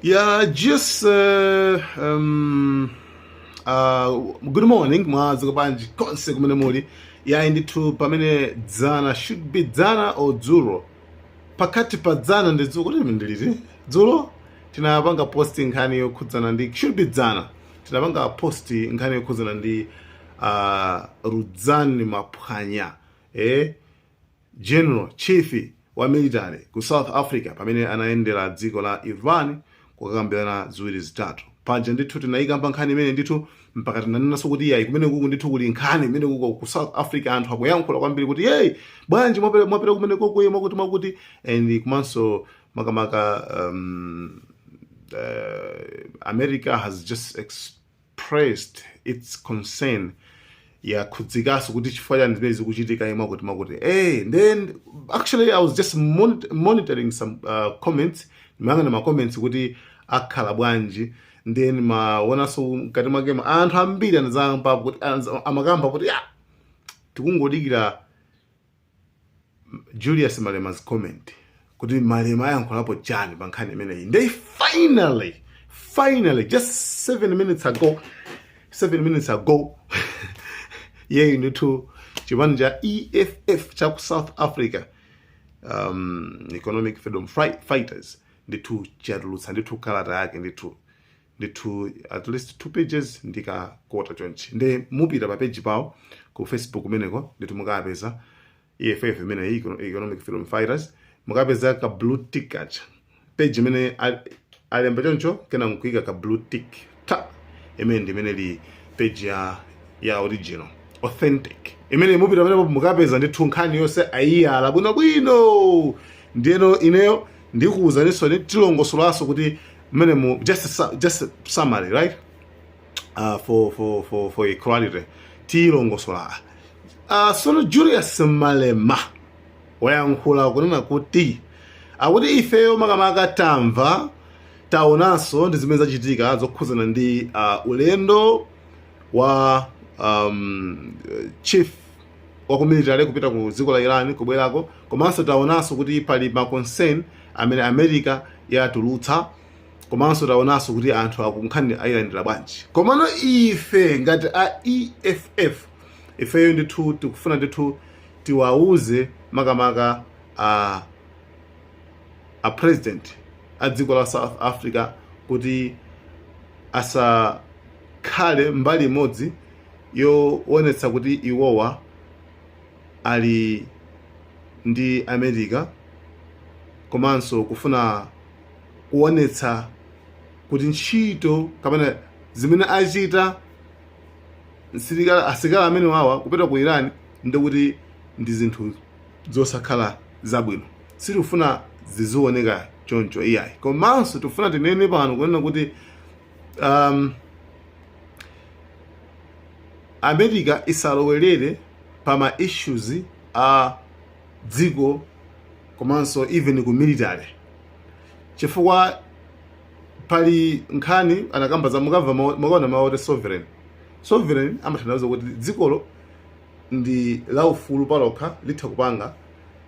Yeah, just good morning, mwadzuka bwanji konse kumene muli? Yayi ndithu, pamene dzana, should be dzana or dzulo, pakati pa dzana ndi dzulo, kuti ndiliti dzulo tinapanga post nkhani yokhudzana ndi, should be dzana tinapanga post nkhani yokhudzana ndi Rudzani Maphwanya, general chief wa military ku South Africa, pamene anayendera dziko la Iran kukakambirana ziwiri zitatu. Paja ndithu tinayikamba nkhani imene ndithu mpaka tinanenanso kuti yayi, kumene kuku ndithu kuli nkhani imene kuko ku South Africa anthu akuyankhula kwambiri kuti yeyi, bwanji mwapita kumene koko mwakuti mwakuti, and komanso makamaka America has just expressed its concern, yakhudzikanso kuti chifukwa chani zimene zikuchitika mwakuti mwakuti. Then actually I was just monitoring some comments, ndimayang'ana ma comments kuti akhala bwanji. Then maonanso mkati mwake anthu ambiri anazamba kuti amakamba kuti ya, tikungodikira Julius Malema's comment, kuti Malema ayankhulapo chani pa nkhani imeneyi. They finally just 7 minutes ago, 7 minutes ago, yeyi ndithu chipani cha EFF cha ku South Africa, Economic Freedom Fighters, ndithu chatulutsa ndithu kalata yake ndithu at least two pages ndikakota chonchi. Nde mupita pa page pawo ku Facebook kumeneko ndithu mukapeza EFF imene Economic Freedom Fighters, mukapeza ka blue tick acha, page imene alemba choncho, kena nkuika ka blue tick ta, imene ndi imene li page ya original authentic imene mupita pamenepo mukapeza ndithu nkhani yonse ayiyala bwinobwino. Ndiyeno ineyo ndikuwuzaninso, tilongosolaso kuti mmene mu just summary, right, for equality tiyilongosola. Sono Julius Malema wayankhula kunena kuti akuti ifeyo makamaka tamva, taonanso ndi zimene zachitika zokhuzana ndi ulendo wa chief wa ku military kupita ku dziko la Iran, kubwerako, komanso taonanso kuti pali ma concern amene America yatulutsa, komanso taonanso kuti anthu akunkhani ayilandira bwanji. Komano ife ngati a EFF, ifeyo ndithu tikufuna ndithu tiwauze makamaka a president a dziko la South Africa kuti asakhale mbali imodzi yoonetsa kuti iwowa ali ndi America, komanso kufuna kuonetsa kuti ntchito kapena zimene achita asilikali amene wawa kupita ku Iran ndikuti ndi zinthu zosakhala zabwino. Sitikufuna zizioneka choncho iyayi. Komanso tikufuna tinene pano kunena kuti America isalowelere pa ma issues a dziko, komanso even ku military, chifukwa pali nkhani anakamba za mukamva mukaona mawu oti sovereign. Sovereign amatanthauza kuti dzikolo ndi laufulu palokha, litha kupanga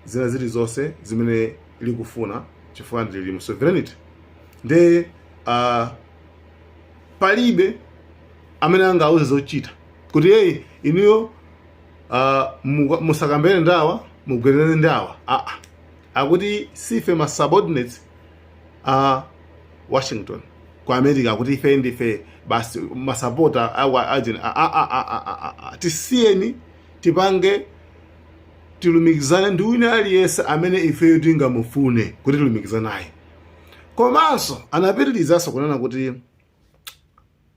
zina zilizonse zimene likufuna chifukwa ndili mu sovereignty. Nde palibe amene angauze zochita kuti hey, inuyo musakambere ndawa, mugwerere ndawa. Aa, akuti sife ma subordinates a Washington ku America, akuti ife ndife basi masapota awa agent. Tisiyeni tipange, tilumikizane ndi wina aliyense amene ifeyo tingamufune kuti tilumikizane naye. Komanso anapitirizanso kunena kuti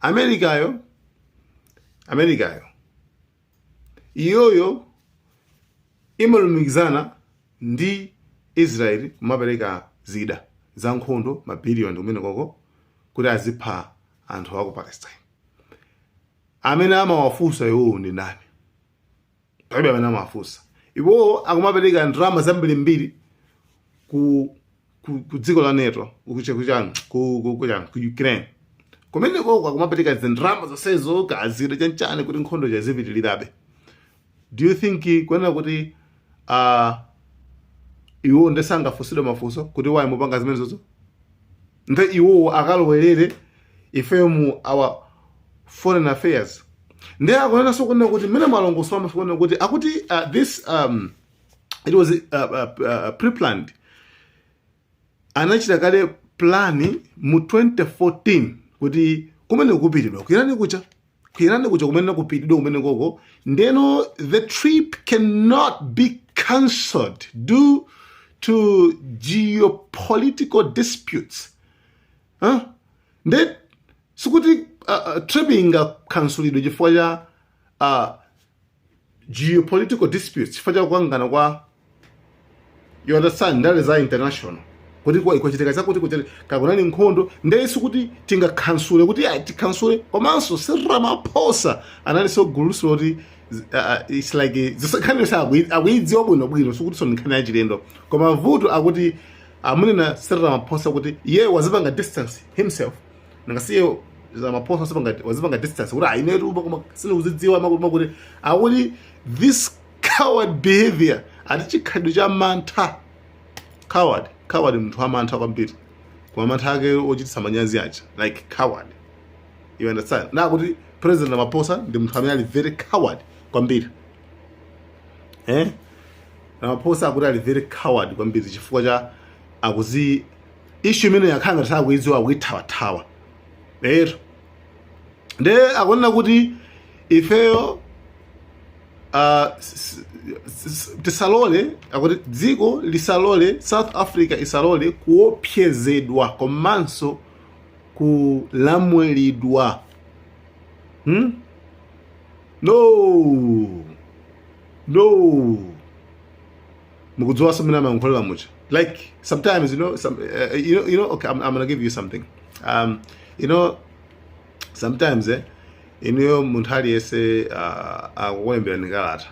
Amerikayo iyoyo imalumikizana ndi Israeli, kumapereka zida za nkhondo mabiliyoni kumene koko kuti azipha anthu aku Palestine. Amene amawafunsa iwowo ndi ndani? Palibe amene amawafunsa. Iwowo akumapereka ndalama zambirimbiri ku dziko la NATO, ku Ukraine kumene koko akumapereka zindrama zonsezo, kazida chanchani, kuti nkhondo chazipitirirabe. Do you think kunena kuti iwo ndesangafunsidwe mafunso kuti why mupanga zimenezozo? Nde iwowo akalowerere ifeyo mu our foreign affairs? Nde akunenanso kunena kuti mmene malongoso amakunena kuti akuti this it was pre-planned, anachita kale plan mu 2014 kuti kumene kupitidwa ku Iran kuja, ku Iran kuja kumene kupitidwa kumene koko. Ndeno the trip cannot be cancelled due to geopolitical disputes, huh? Nde sikuti trip ingakhansulidwe chifukwa cha geopolitical disputes, chifukwa cha kukangana kwa, you understand, ndale za international, kuti kwa ikuchitika chakuti kuti kakunali nkhondo. Ndiye sikuti tingakhansule kuti ayi, tikhansule. Komanso Cyril Ramaphosa analinso guluso loti it's like nkhani akuidziwa bwinobwino, sikuti so nkhani yachilendo. Koma vuto akuti amunena Cyril Ramaphosa kuti iye wazipanga distance himself. Nangasiye Ramaphosa wazipanga distance kuti ayinetu koma sindikuzidziwa makuti makuti. Akuti this coward behavior, ati chikhalidwe cha mantha, coward, coward, munthu wamantha kwambiri, koma mantha ake ochititsa manyazi aja, like coward, you understand? Na kuti President Ramaphosa ndi munthu amene ali very coward kwambiri, eh? Ramaphosa akuti ali very coward kwambiri chifukwa cha akuzi issue imene yakhala ngati sakuidziwa, akuithawathawa ero. Nde akunena kuti ifeyo tisalole, akuti dziko lisalole, South Africa isalole kuopsezedwa komanso kulamulidwa, No, no, mukudziwa mmene amayankhulira mucha. Like sometimes you know some you know okay, I'm gonna give you something. Sometimes inuyo munthu aliyense akukulemberani kalata,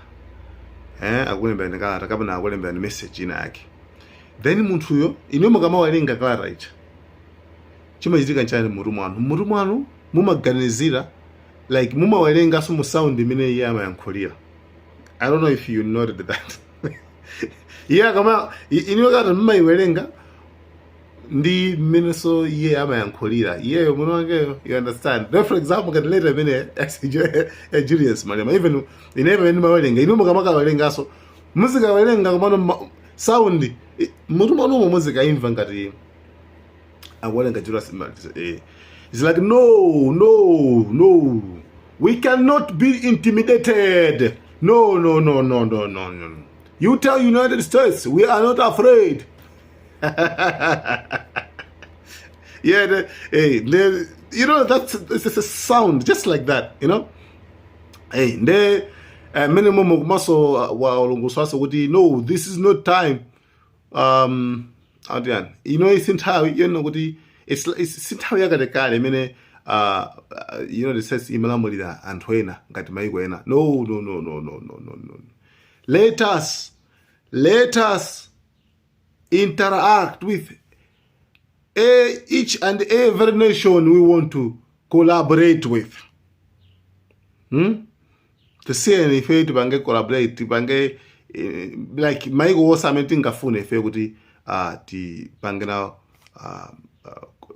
akukulemberani kalata kapena akukulemberani message ina yake, then munthuyo inuyo mukamawerenga kalata ija, chimachitika nchani mmutu mwanu? Mmutu mwanu mumaganizira, like mumawerenganso mu sound imene iye amayankhulira. I don't know if you noted that. Iye akama inuyo kalata mumayiwerenga ndi mmenenso iye amayankhulira iyeyo muno wakeyo, you understand? Then, for example, ngati letter imene ya Julius Malema, even ine pamene ndimawerenga, inu mukamakawerenganso muzikawerenga komano sound mutu mwanumo muzikaimva ngati akuwerenga Julius Malema. It's like, "No, no, no, we cannot be intimidated. No, no, no, no, no, no, no. You tell United States we are not afraid." Yeah, hey, that's it's just a sound just like that. Hey, nde mmene momo komanso walongosolanso kuti no, this is not time. Atiyani, ino si nthawi yonena kuti it's si nthawi yakalekale imene United States imalamulira anthu ena ngati maiko ena. No, no, no, no, no, no, no, no. Let us interact with each and every nation we want to collaborate with, Tisiyeni ife tipange collaborate, tipange like maiko wonse amene tingafune ife kuti tipange nawo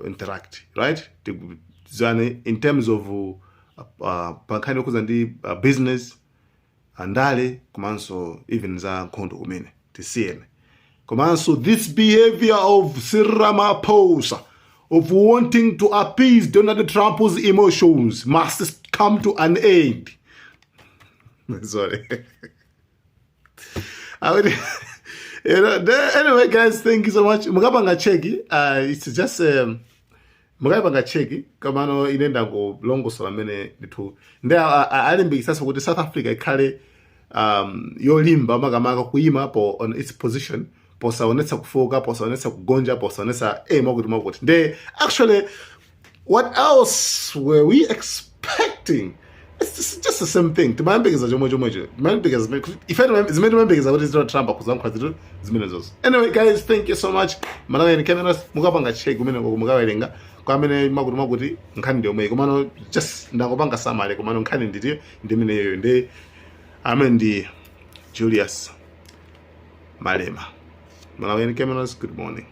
interact, right? Tizane in terms of pankhani yokhuza ndi business, andale, komanso even za nkhondo kumene, tisiyene. Komanso this behavior of Cyril Ramaphosa of wanting to appease Donald Trump's emotions must come to an end. Sorry. I would, anyway, guys, thank you so much. Mukapanga check, it's just mukapanga check kamano ine ndangolongosola mmene ndithu. Ndi alimbikitsanso kuti South Africa ikhale yolimba, makamaka kuyima po on its position, posaonetsa kufoka, posaonetsa kugonja, posaonetsa mwakuti mwakuti. Nde actually, what else were we expecting? It's just the same thing. Timayembekeza chomwe chomwecho, timayembekeza ife zimene timayembekeza kuti Donald Trump akuzankha zinthu zimene zonse. Anyway, guys, thank you so much. Malawi Cameras, mukapanga check kumene koko, mukawerenga kwa amene makuti makuti nkhani ndi yomweyi. Komano just ndangopanga summary, komano nkhani nditiyo ndi imeneyo. Ndi amene ndi Julius Malema. Malawi Cameras, good morning.